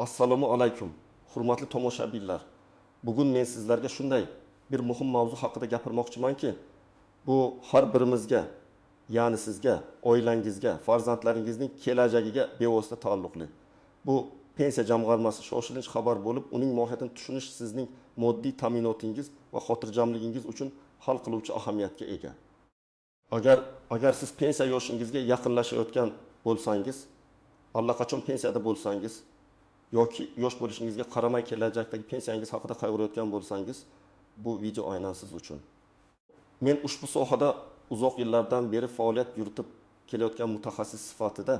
Assalomu alaykum, hurmatli tomoshabinlar. Bugun men sizlarga shunday bir muhim mavzu haqida gapirmoqchimanki, bu har birimizga, ya'ni sizga, oilangizga, farzandlaringizning kelajagiga bevosita taalluqli. Bu pensiya jamg'armasi shoshilinch xabar bo'lib, uning mohiyatini tushunish sizning moddiy ta'minotingiz va xotirjamligingiz uchun hal qiluvchi ahamiyatga ega. Agar siz pensiya yoshingizga yaqinlashayotgan bo'lsangiz, allaqachon pensiyada bo'lsangiz yoki yosh bo'lishingizga qaramay kelajakdagi pensiyangiz haqida qayg'urayotgan bo'lsangiz, bu video aynan siz uchun. Men ushbu sohada uzoq yillardan beri faoliyat yuritib kelayotgan mutaxassis sifatida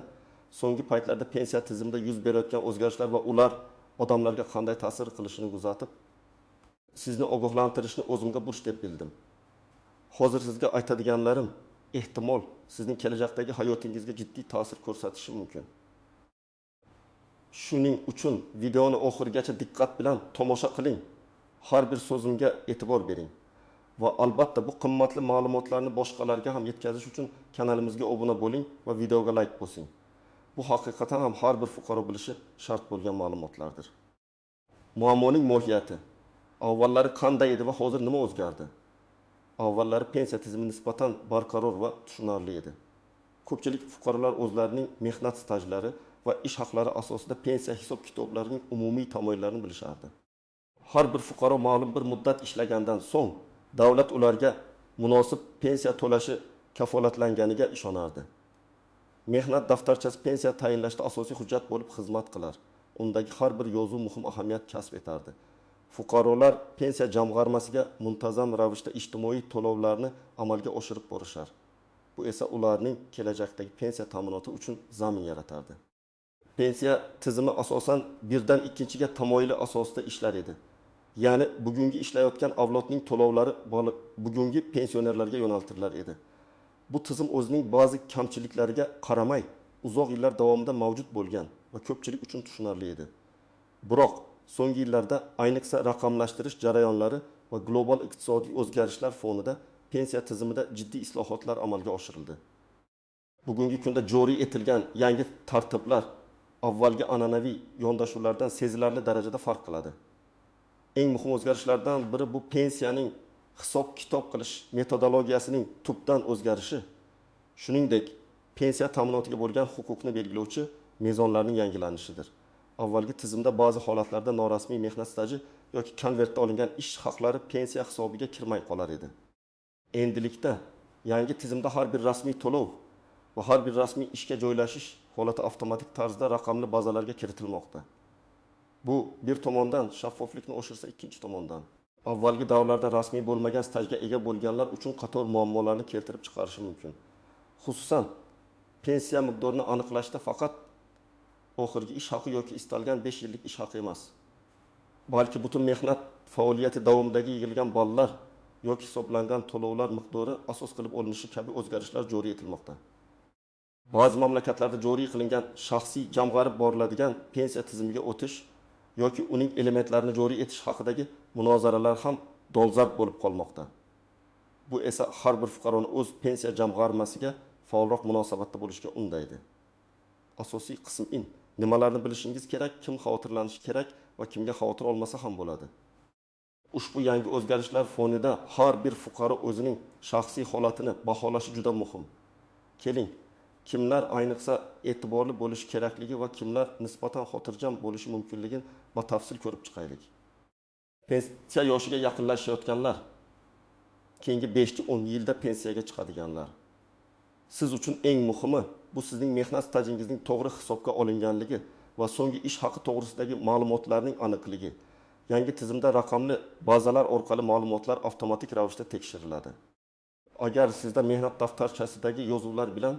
so'nggi paytlarda pensiya tizimida yuz berayotgan o'zgarishlar va ular odamlarga qanday ta'sir qilishini kuzatib, sizni ogohlantirishni o'zimga burch deb bildim. Hozir sizga aytadiganlarim ehtimol sizning kelajakdagi hayotingizga jiddiy ta'sir ko'rsatishi mumkin. Shuning uchun videoni oxirigacha diqqat bilan tomosha qiling. Har bir so'zimga e'tibor bering. Va albatta bu qimmatli ma'lumotlarni boshqalarga ham yetkazish uchun kanalimizga obuna bo'ling va videoga like bosing. Bu haqiqatan ham har bir fuqaro bilishi shart bo'lgan ma'lumotlardir. Muammoning mohiyati. Avvallari qanday edi va hozir nima o'zgardi? Avvallari pensiya tizimi nisbatan barqaror va tushunarli edi. Ko'pchilik fuqarolar o'zlarining mehnat stajlari va ish haqlari asosida pensiya hisob-kitoblarining umumiy tamoyillarini bilishardi. Har bir fuqaro ma'lum bir muddat ishlagandan so'ng davlat ularga munosib pensiya to'lashi kafolatlanganiga ishonardi. Mehnat daftarchasi pensiya tayinlashda asosiy hujjat bo'lib xizmat qilar. Undagi har bir yozuv muhim ahamiyat kasb etardi. Fuqarolar pensiya jamg'armasiga muntazam ravishda ijtimoiy to'lovlarni amalga oshirib borishar. Bu esa ularning kelajakdagi pensiya ta'minoti uchun zamin yaratardi. Pensiya tizimi asosan birdan ikkinchiga tamoyili asosida ishlar edi. Ya'ni bugungi ishlayotgan avlodning to'lovlari bugungi pensionerlarga yo'naltirilar edi. Bu tizim o'zining ba'zi kamchiliklariga qaramay uzoq yillar davomida mavjud bo'lgan va ko'pchilik uchun tushunarli edi. Biroq so'nggi yillarda ayniqsa raqamlashtirish jarayonlari va global iqtisodiy o'zgarishlar fonida pensiya tizimida jiddiy islohotlar amalga oshirildi. Bugungi kunda joriy etilgan yangi tartiblar avvalgi an'anaviy yondashuvlardan sezilarli darajada farq qiladi. Eng muhim o'zgarishlardan biri bu pensiyaning hisob-kitob qilish metodologiyasining tubdan o'zgarishi, shuningdek, pensiya ta'minotiga bo'lgan huquqni belgilovchi mezonlarning yangilanishidir. Avvalgi tizimda ba'zi holatlarda norasmiy mehnat staji yoki konvertda olingan ish haqlari pensiya hisobiga kirmay qolar edi. Endilikda yangi tizimda har bir rasmiy to'lov va har bir rasmiy ishga joylashish holati avtomatik tarzda raqamli bazalarga kiritilmoqda. Bu bir tomondan shaffoflikni oshirsa, ikkinchi tomondan avvalgi davrlarda rasmiy bo'lmagan stajga ega bo'lganlar uchun qator muammolarni keltirib chiqarishi mumkin. Xususan, pensiya miqdorini aniqlashda faqat oxirgi ish haqi yoki istalgan 5 yillik ish haqi emas, balki butun mehnat faoliyati davomidagi yig'ilgan ballar yoki hisoblangan to'lovlar miqdori asos qilib olinishi kabi o'zgarishlar joriy etilmoqda. Ba'zi mamlakatlarda joriy qilingan shaxsiy jamg'arib boriladigan pensiya tizimiga o'tish yoki uning elementlarini joriy etish haqidagi munozaralar ham dolzarb bo'lib qolmoqda. Bu esa har bir fuqaroni o'z pensiya jamg'armasiga faolroq munosabatda bo'lishga undaydi. Asosiy qism in. Nimalarni bilishingiz kerak, kim xavotirlanishi kerak va kimga xavotir olmasa ham bo'ladi. Ushbu yangi o'zgarishlar fonida har bir fuqaro o'zining shaxsiy holatini baholashi juda muhim. Keling, kimlar ayniqsa e'tiborli bo'lishi kerakligi va kimlar nisbatan xotirjam bo'lishi mumkinligini batafsil ko'rib chiqaylik. Pensiya yoshiga yaqinlashayotganlar, keyingi 5-10 yilda pensiyaga chiqadiganlar. Siz uchun eng muhimi bu sizning mehnat stajingizning to'g'ri hisobga olinganligi va so'nggi ish haqi to'g'risidagi ma'lumotlarning aniqligi. Yangi tizimda raqamli bazalar orqali ma'lumotlar avtomatik ravishda tekshiriladi. Agar sizda mehnat daftarchasidagi yozuvlar bilan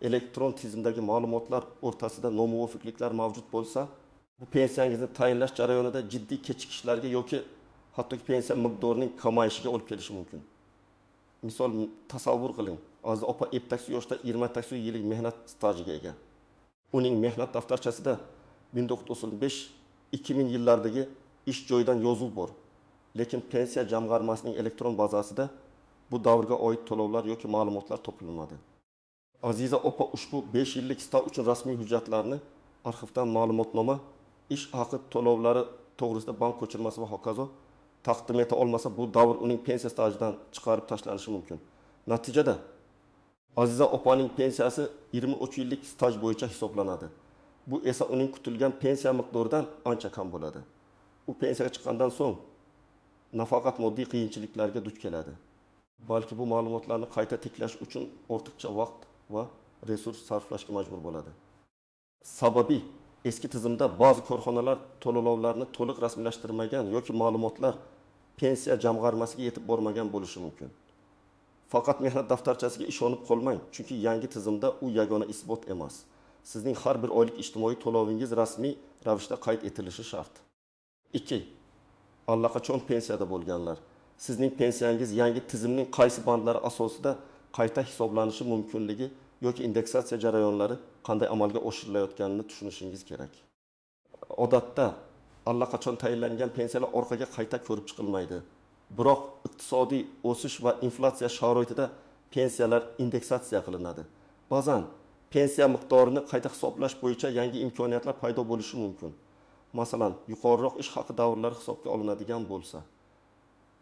elektron tizimdagi ma'lumotlar o'rtasida nomuvofiqliklar mavjud bo'lsa, bu pensiyangizni tayinlash jarayonida jiddiy kechikishlarga yoki hattoki pensiya miqdorining kamayishiga olib kelishi mumkin. Misol tasavvur qiling, Aziza opa ertaksi yoshda 20 yillik mehnat stajiga ega. Uning mehnat daftarchasida 1995-2000 yillardagi ish joyidan yozuv bor. Lekin pensiya jamg'armasining elektron bazasida bu davrga oid to'lovlar yoki ma'lumotlar topilmadi. Aziza opa ushbu 5 yillik staj uchun rasmiy hujjatlarni arxivdan ma'lumotnoma ish haqi to'lovlari to'g'risida bank ko'chirmasi va hokazo taqdim eta olmasa, bu davr uning pensiya stajidan chiqarib tashlanishi mumkin. Natijada Aziza opaning pensiyasi 23 yillik staj bo'yicha hisoblanadi. Bu esa uning kutilgan pensiya miqdoridan ancha kam bo'ladi. U pensiyaga chiqqandan so'ng nafaqat moddiy qiyinchiliklarga duch keladi, balki bu ma'lumotlarni qayta tiklash uchun ortiqcha vaqt va resurs sarflashga majbur bo'ladi. Sababi eski tizimda ba'zi korxonalar to'lovlarni to'liq rasmiylashtirmagan yoki ma'lumotlar pensiya jamg'armasiga yetib bormagan bo'lishi mumkin. Faqat mehnat daftarchasiga ishonib qolmang, chunki yangi tizimda u yagona isbot emas. Sizning har bir oylik ijtimoiy to'lovingiz rasmiy ravishda qayd etilishi shart. 2. Allaqachon pensiyada bo'lganlar. Sizning pensiyangiz yangi tizimning qaysi bandlari asosida qayta hisoblanishi mumkinligi yoki indeksatsiya jarayonlari qanday amalga oshirilayotganini tushunishingiz kerak. Odatda allaqachon tayinlangan pensiyalar orqaga qayta ko'rib chiqilmaydi. Biroq iqtisodiy o'sish va inflyatsiya sharoitida pensiyalar indeksatsiya qilinadi. Ba'zan pensiya miqdorini qayta hisoblash bo'yicha yangi imkoniyatlar paydo bo'lishi mumkin. Masalan, yuqoriroq ish haqi davrlari hisobga olinadigan bo'lsa.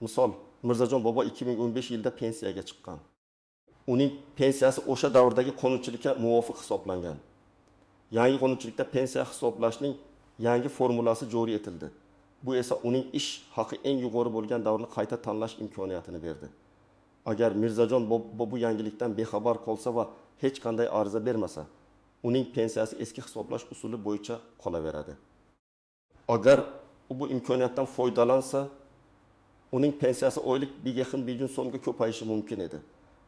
Misol, Mirzajon bobo 2015 yilda pensiyaga chiqqan. Uning pensiyasi o'sha davrdagi qonunchilikka muvofiq hisoblangan. Yangi qonunchilikda pensiya hisoblashning yangi formulasi joriy etildi. Bu esa uning ish haqi eng yuqori bo'lgan davrni qayta tanlash imkoniyatini berdi. Agar Mirzajon bobo bu yangilikdan bexabar qolsa va hech qanday ariza bermasa, uning pensiyasi eski hisoblash usuli bo'yicha qolaveradi. Agar u bu imkoniyatdan foydalansa, uning pensiyasi oylik 1,5 million so'mga ko'payishi mumkin edi.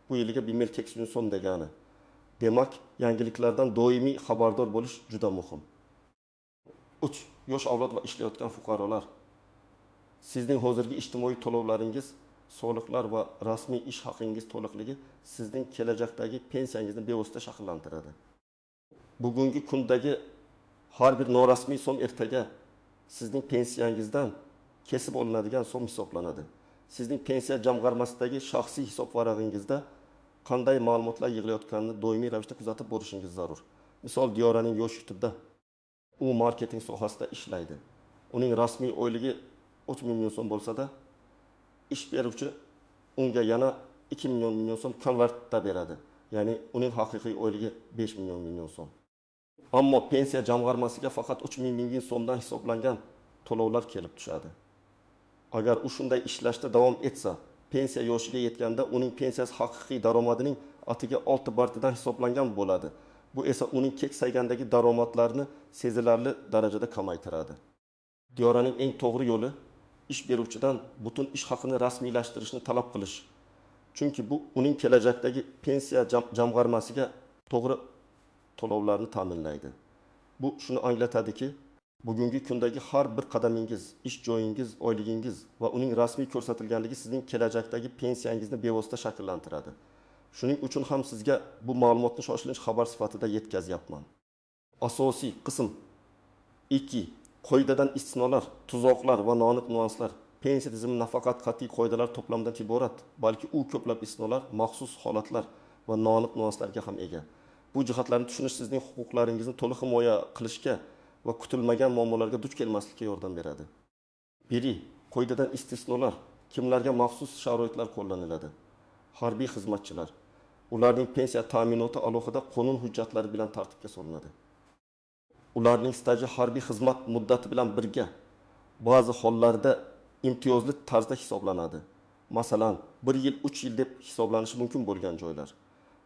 Bu yiliga 1 million so'm degani. Demak, yangiliklardan doimiy xabardor bo'lish juda muhim. 3. Yosh avlod va ishlayotgan fuqarolar. Sizning hozirgi ijtimoiy to'lovlaringiz, soliqlar va rasmiy ish haqingiz to'liqligi sizning kelajakdagi pensiyangizni bevosita shakllantiradi. Bugungi kundagi har bir norasmiy so'm ertaga sizning pensiyangizdan kesib olinadigan so'm hisoblanadi. Sizning pensiya jamg'armasidagi shaxsiy hisob varag'ingizda qanday ma'lumotlar yig'ilayotganini doimiy ravishda kuzatib borishingiz zarur. Misol, Diyoraning yosh YouTube'da u marketing sohasida ishlaydi. Uning rasmiy oyligi 3 million so'm bo'lsa-da, ish beruvchi unga yana 2 million so'm konvertda beradi. Ya'ni uning haqiqiy oyligi 5 million so'm. Ammo pensiya jamg'armasiga faqat 3 million so'mdan hisoblangan to'lovlar kelib tushadi. Agar u shunday ishlashda davom etsa, pensiya yoshiga yetganda uning pensiyasi haqiqiy daromadining atiga 6 bartidan hisoblangan bo'ladi. Bu esa uning keksaygandagi daromadlarini sezilarli darajada kamaytiradi. Diyoraning eng to'g'ri yo'li ish beruvchidan butun ish haqini rasmiylashtirishni talab qilish. Chunki bu uning kelajakdagi pensiya jamg'armasiga to'g'ri to'lovlarni ta'minlaydi. Bu shuni anglatadiki, bugungi kundagi har bir qadamingiz, ish joyingiz, oyligingiz va uning rasmiy ko'rsatilganligi sizning kelajakdagi pensiyangizni bevosita shakllantiradi. Shuning uchun ham sizga bu ma'lumotni shoshilinch xabar sifatida yetkazyapman. Asosiy qism 2. Qoidadan istisnolar, tuzoqlar va noaniq nuanslar. Pensiya tizimi nafaqat qat'iy qoidalar to'plamidan iborat, balki u ko'plab istisnolar, maxsus holatlar va noaniq nuanslarga ham ega. Bu jihatlarni tushunish sizning huquqlaringizni to'liq himoya qilishga va kutilmagan muammolarga duch kelmaslikka yordam beradi. 1. Qoidadan istisnolar. Kimlarga maxsus sharoitlar qo'llaniladi? Harbiy xizmatchilar. Ularning pensiya ta'minoti alohida qonun hujjatlari bilan tartibga solinadi. Ularning staji harbiy xizmat muddati bilan birga ba'zi hollarda imtiyozli tarzda hisoblanadi. Masalan, 1 yil, 3 yil deb hisoblanishi mumkin bo'lgan joylar.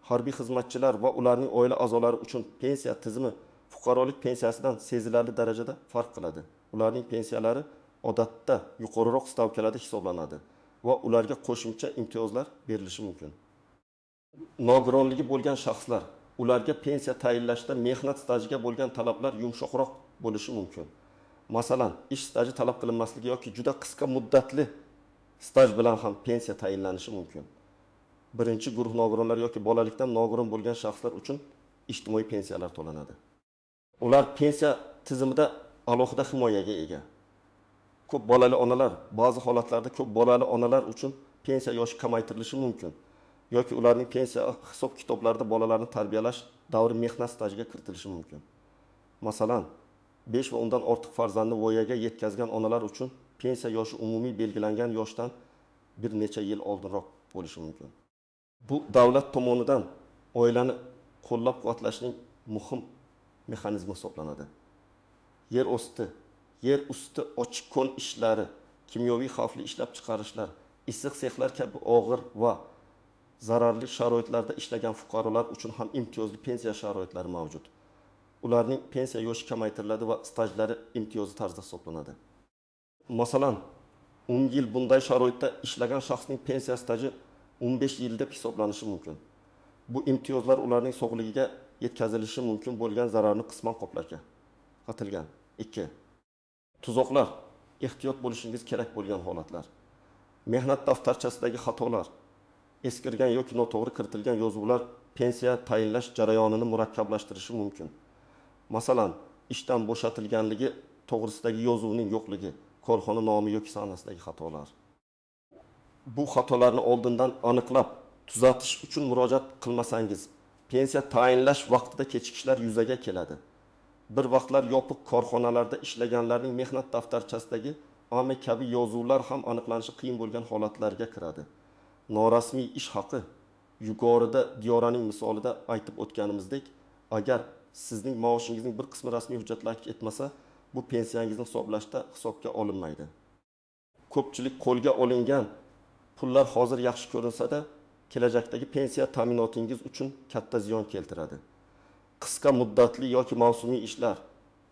Harbiy xizmatchilar va ularning oila a'zolari uchun pensiya tizimi fuqarolik pensiyasidan sezilarli darajada farq qiladi. Ularning pensiyalari odatda yuqoriroq stavkalarda hisoblanadi va ularga qo'shimcha imtiyozlar berilishi mumkin. Nogironligi bo'lgan shaxslar, ularga pensiya tayinlashda mehnat stajiga bo'lgan talablar yumshoqroq bo'lishi mumkin. Masalan, ish staji talab qilinmasligi yoki juda qisqa muddatli staj bilan ham pensiya tayinlanishi mumkin. Birinchi guruh nogironlar yoki bolalikdan nogiron bo'lgan shaxslar uchun ijtimoiy pensiyalar to'lanadi. Ular pensiya tizimida alohida himoyaga ega. Ko'p bolali onalar, ba'zi holatlarda ko'p bolali onalar uchun pensiya yoshi kamaytirilishi mumkin yoki ularning pensiya hisob kitoblarida bolalarni tarbiyalash davri mehnat stajiga kiritilishi mumkin. Masalan, 5 va undan ortiq farzandni voyaga yetkazgan onalar uchun pensiya yoshi umumiy belgilangan yoshdan bir necha yil oldinroq bo'lishi mumkin. Bu davlat tomonidan oilani qo'llab-quvvatlashning muhim mexanizmi hisoblanadi. Yer osti, yer usti ochiq kon ishlari, kimyoviy xavfli ishlab chiqarishlar, issiq sexlar kabi og'ir va zararli sharoitlarda ishlagan fuqarolar uchun ham imtiyozli pensiya sharoitlari mavjud. Ularning pensiya yoshi kamaytiriladi va stajlari imtiyozli tarzda hisoblanadi. Masalan, 10 yil bunday sharoitda ishlagan shaxsning pensiya staji 15 yil deb hisoblanishi mumkin. Bu imtiyozlar ularning sog'ligiga yetkazilishi mumkin bo'lgan zararni qisman qoplashga qatilgan. 2. Tuzoqlar. Ehtiyot bo'lishingiz kerak bo'lgan holatlar. Mehnat daftarchasidagi xatolar, eskirgan yoki noto'g'ri kiritilgan yozuvlar pensiya tayinlash jarayonini murakkablashtirishi mumkin. Masalan, ishdan bo'shatilganligi to'g'risidagi yozuvning yo'qligi, korxona nomi yoki sanasidagi xatolar. Bu xatolarni oldindan aniqlab, tuzatish uchun murojaat qilmasangiz, pensiya tayinlash vaqtida kechikishlar yuzaga keladi. Bir vaqtlar yopiq korxonalarda ishlaganlarning mehnat daftarchasidagi AME kabi yozuvlar ham aniqlanishi qiyin bo'lgan holatlarga kiradi. Norasmiy ish haqi, yuqorida Diyoraning misolida aytib o'tganimizdek, agar sizning maoshingizning bir qismi rasmiy hujjatlar aks etmasa, bu pensiyangizni hisoblashda hisobga olinmaydi. Ko'pchilik qo'lga olingan pullar hozir yaxshi ko'rinsa-da, kelajakdagi pensiya ta'minotingiz uchun katta ziyon keltiradi. Qisqa muddatli yoki mavsumiy ishlar,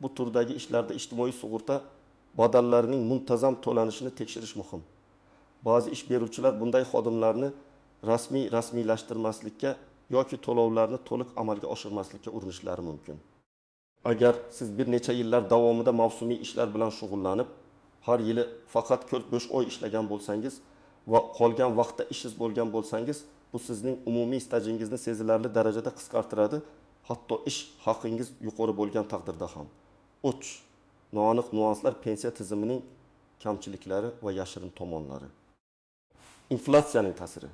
bu turdagi ishlarda ijtimoiy sug'urta badallarining muntazam to'lanishini tekshirish muhim. Ba'zi ish beruvchilar bunday xodimlarni rasmiy rasmiylashtirmaslikka yoki to'lovlarni to'liq amalga oshirmaslikka urinishlari mumkin. Agar siz bir necha yillar davomida mavsumiy ishlar bilan shug'ullanib, har yili faqat 4-5 oy ishlagan bo'lsangiz va qolgan vaqtda ishsiz bo'lgan bo'lsangiz, bu sizning umumiy stajingizni sezilarli darajada qisqartiradi, hatto ish haqingiz yuqori bo'lgan taqdirda ham. 3. Noaniq nuanslar pensiya tizimining kamchiliklari va yashirin tomonlari. Inflyatsiyaning ta'siri.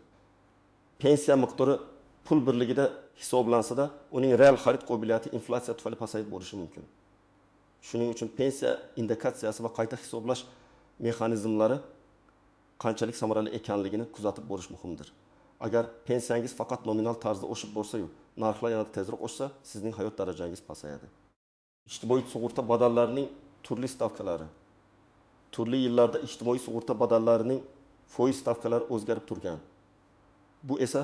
Pensiya miqdori pul birligida hisoblansa-da, uning real xarid qobiliyati inflyatsiya tufayli pasayib borishi mumkin. Shuning uchun pensiya indikatsiyasi va qayta hisoblash mexanizmlari qanchalik samarali ekanligini kuzatib borish muhimdir. Agar pensiyangiz faqat nominal tarzda oshib borsa-yu, narxlar yanada tezroq oshsa, sizning hayot darajangiz pasayadi. Ijtimoiy sug'urta badallarining turli stavkalari. Turli yillarda ijtimoiy sug'urta badallarining foiz stavkalari o'zgarib turgan. Bu esa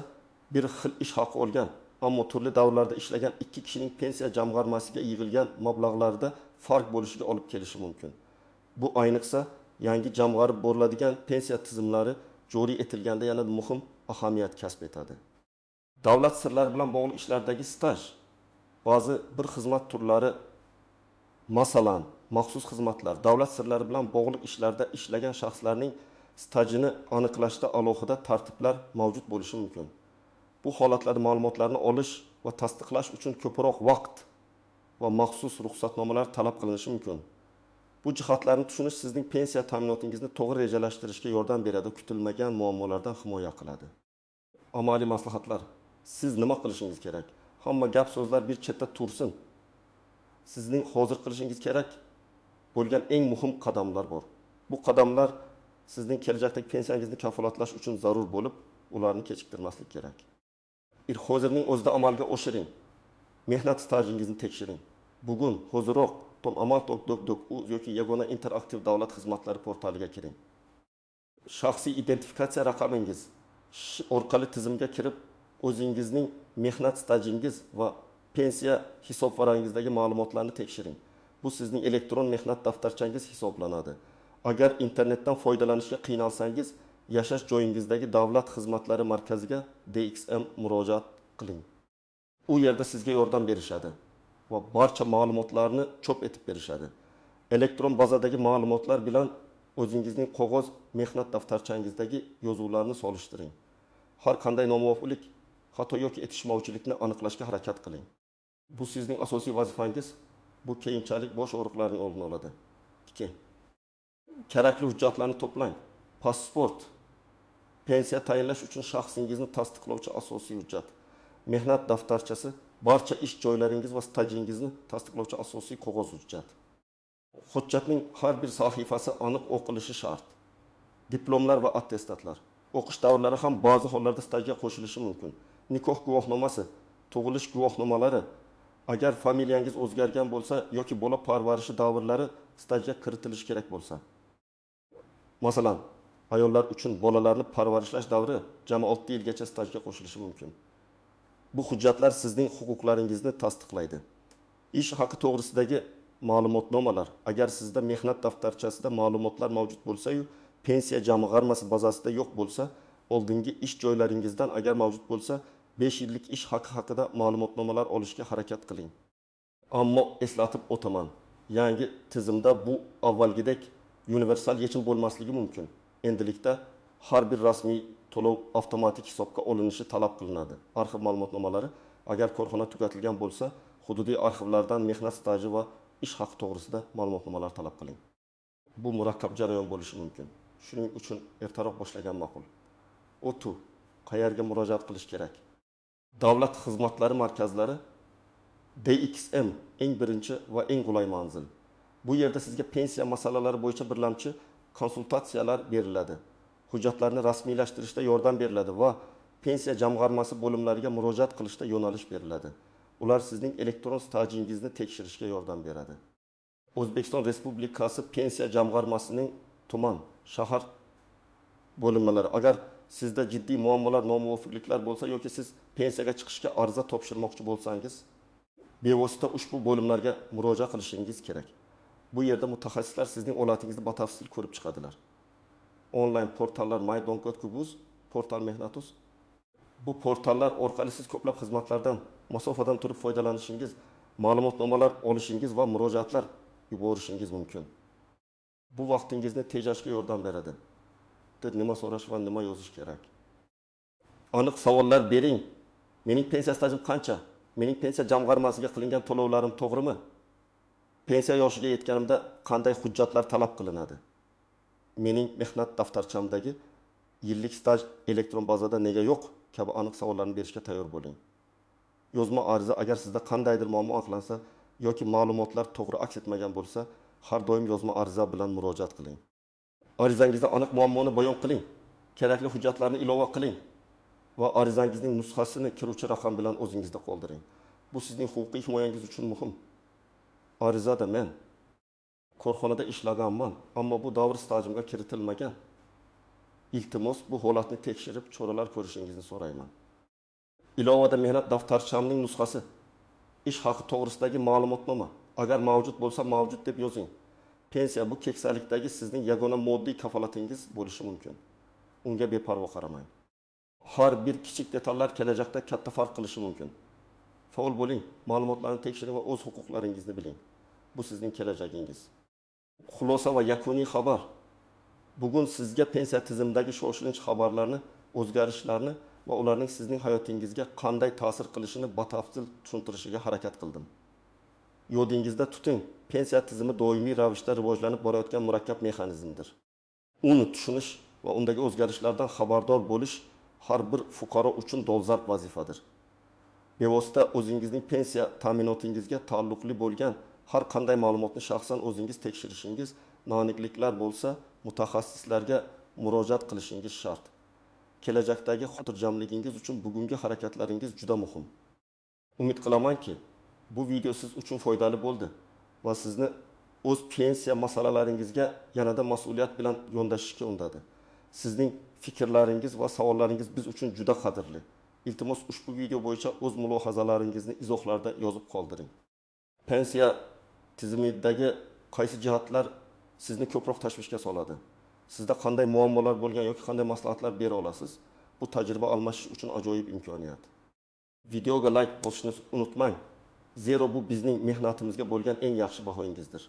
bir xil ish haqi olgan, ammo turli davrlarda ishlagan ikki kishining pensiya jamg'armasiga yig'ilgan mablag'larida farq bo'lishiga olib kelishi mumkin. Bu ayniqsa yangi jamg'arib boriladigan pensiya tizimlari joriy etilganda yanada muhim ahamiyat kasb etadi. Davlat sirlari bilan bog'liq ishlardagi staj, ba'zi bir xizmat turlari, masalan, maxsus xizmatlar, davlat sirlari bilan bog'liq ishlarda ishlagan shaxslarning stajini aniqlashda alohida tartiblar mavjud bo'lishi mumkin. Bu holatlarda ma'lumotlarni olish va tasdiqlash uchun ko'proq vaqt va maxsus ruxsatnomalar talab qilinishi mumkin. Bu jihatlarni tushunish sizning pensiya ta'minotingizni to'g'ri rejalashtirishga yordam beradi, kutilmagan muammolardan himoya qiladi. Amaliy maslahatlar. Siz nima qilishingiz kerak? Hamma gap so'zlar bir chetda tursin. Sizning hozir qilishingiz kerak bo'lgan eng muhim qadamlar bor. Bu qadamlar sizning kelajakdagi pensiyangizni kafolatlash uchun zarur bo'lib, ularni kechiktirmaslik kerak. Hozirning o'zida amalga oshiring. Mehnat stajingizni tekshiring. Bugun hoziroq amal.doc.uz yoki yagona interaktiv davlat xizmatlari portaliga kiring. Shaxsiy identifikatsiya raqamingiz orqali tizimga kirib, o'zingizning mehnat stajingiz va pensiya hisobvarangizdagi ma'lumotlarni tekshiring. Bu sizning elektron mehnat daftarchangiz hisoblanadi. Agar internetdan foydalanishga qiynalsangiz, yashash joyingizdagi davlat xizmatlari markaziga DXM murojaat qiling. U yerda sizga yordam berishadi va barcha ma'lumotlarni chop etib berishadi. Elektron bazadagi ma'lumotlar bilan o'zingizning qog'oz mehnat daftarchangizdagi yozuvlarni solishtiring. Har qanday nomuvofiqlik, xato yoki yetishmovchilikni aniqlashga harakat qiling. Bu sizning asosiy vazifangiz. Bu keyinchalik bosh og'riqlarning oldini oladi. 2. Kerakli hujjatlarni to'plang. Pasport, pensiya tayinlash uchun shaxsingizni tasdiqlovchi asosiy hujjat. Mehnat daftarchasi, barcha ish joylaringiz va stajingizni tasdiqlovchi asosiy qog'oz hujjat. Hujjatning har bir sahifasi aniq o'qilishi shart. Diplomlar va attestatlar. O'qish davrlari ham ba'zi hollarda stajga qo'shilishi mumkin. Nikoh guvohnomasi, tug'ilish guvohnomalari, agar familiyangiz o'zgargan bo'lsa yoki bola parvarishi davrlari stajga kiritilishi kerak bo'lsa. Masalan, ayollar uchun bolalarni parvarishlash davri jami 6 yilgacha stajga qo'shilishi mumkin. Bu hujjatlar sizning huquqlaringizni tasdiqlaydi. Ish haqi to'g'risidagi ma'lumotnomalar, agar sizda mehnat daftarchasida ma'lumotlar mavjud bo'lsa-yu, pensiya jamg'armasi bazasida yo'q bo'lsa, oldingi ish joylaringizdan agar mavjud bo'lsa, 5 yillik ish haqi haqida ma'lumotnomalar olishga harakat qiling. Ammo eslatib o'taman, yangi tizimda bu avvalgidek universal yechim bo'lmasligi mumkin. Endilikda har bir rasmiy to'lov avtomatik hisobga olinishi talab qilinadi. Arxiv ma'lumotnomalari, agar korxona tugatilgan bo'lsa, hududiy arxivlardan mehnat staji va ish haqi to'g'risida ma'lumotnomalar talab qiling. Bu murakkab jarayon bo'lishi mumkin. Shuning uchun ertaroq boshlagan ma'qul. OTU qayerga murojaat qilish kerak? Davlat xizmatlari markazlari DXM eng birinchi va eng qulay manzil. Bu yerda sizga pensiya masalalari bo'yicha birlamchi konsultatsiyalar beriladi. Hujjatlarni rasmiylashtirishda yordam beriladi va pensiya jamg'armasi bo'limlariga murojaat qilishda yo'nalish beriladi. Ular sizning elektron stajingizni tekshirishga yordam beradi. O'zbekiston Respublikasi pensiya jamg'armasining tuman, shahar bo'linmalari. Agar sizda jiddiy muammolar, nomuvofiqliklar bo'lsa yoki siz pensiyaga chiqishga ariza topshirmoqchi bo'lsangiz, bevosita ushbu bo'limlarga murojaat qilishingiz kerak. Bu yerda mutaxassislar sizning holatingizni batafsil ko'rib chiqadilar. Onlayn portallar my.gov.uz, portal mehnat.uz. Bu portallar orqali siz ko'plab xizmatlardan masofadan turib foydalanishingiz, ma'lumotnomalar olishingiz va murojaatlar yuborishingiz mumkin. Bu vaqtingizni tejashga yordam beradi. Nima so'rash va nima yozish kerak? Aniq savollar bering. Mening pensiya stajim qancha? Mening pensiya jamg'armasiga qilingan to'lovlarim to'g'rimi? Pensiya yoshiga yetganimda qanday hujjatlar talab qilinadi? Mening mehnat daftarchamdagi yillik staj elektron bazada nega yo'q kabi aniq savollarni berishga tayyor bo'ling. Yozma ariza, agar sizda qandaydir muammo aniqlansa yoki ma'lumotlar to'g'ri aks etmagan bo'lsa, har doim yozma ariza bilan murojaat qiling. Arizangizda aniq muammoni bayon qiling, kerakli hujjatlarni ilova qiling va arizangizning nusxasini kiruvchi raqam bilan o'zingizda qoldiring. Bu sizning huquqiy himoyangiz uchun muhim. Arizada men korxonada ishlaganman, ammo bu davr stajimga kiritilmagan. Iltimos, bu holatni tekshirib, choralar ko'rishingizni so'rayman. Ilovada mehnat daftarchamning nusxasi, ish haqi to'g'risidagi ma'lumotnoma, agar mavjud bo'lsa mavjud deb yozing. Pensiya bu keksalikdagi sizning yagona moddiy kafolatingiz bo'lishi mumkin. Unga beparvo qaramang. Har bir kichik detallar kelajakda katta farq qilishi mumkin. Faol bo'ling, ma'lumotlarni tekshiring va o'z huquqlaringizni biling. Bu sizning kelajagingiz. Xulosa va yakuniy xabar. Bugun sizga pensiya tizimidagi shoshilinch xabarlarni, o'zgarishlarni va ularning sizning hayotingizga qanday ta'sir qilishini batafsil tushuntirishiga harakat qildim. Yodingizda tuting, pensiya tizimi doimiy ravishda rivojlanib borayotgan murakkab mexanizmdir. Uni tushunish va undagi o'zgarishlardan xabardor bo'lish har bir fuqaro uchun dolzarb vazifadir. Bevosita o'zingizning pensiya ta'minotingizga taalluqli bo'lgan har qanday ma'lumotni shaxsan o'zingiz tekshirishingiz, noaniqliklar bo'lsa mutaxassislarga murojaat qilishingiz shart. Kelajakdagi xotirjamligingiz uchun bugungi harakatlaringiz juda muhim. Umid qilamanki, bu video siz uchun foydali bo'ldi va sizni o'z pensiya masalalaringizga yanada mas'uliyat bilan yondashishga undadi. Sizning fikrlaringiz va savollaringiz biz uchun juda qadrli. Iltimos, ushbu video bo'yicha o'z mulohazalaringizni izohlarda yozib qoldiring. Pensiya tizimidagi qaysi jihatlar sizni ko'proq tashvishga soladi? Sizda qanday muammolar bo'lgan yoki qanday maslahatlar bera olasiz? Bu tajriba almashish uchun ajoyib imkoniyat. Videoga like bosishni unutmang. Zero bu bizning mehnatimizga bo'lgan eng yaxshi bahoyingizdir.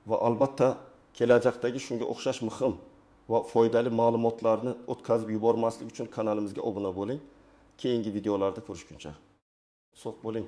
Va albatta kelajakdagi shunga o'xshash muhim va foydali ma'lumotlarni o'tkazib yubormaslik uchun kanalimizga obuna bo'ling. Keyingi videolarda ko'rishguncha. Sog' bo'ling.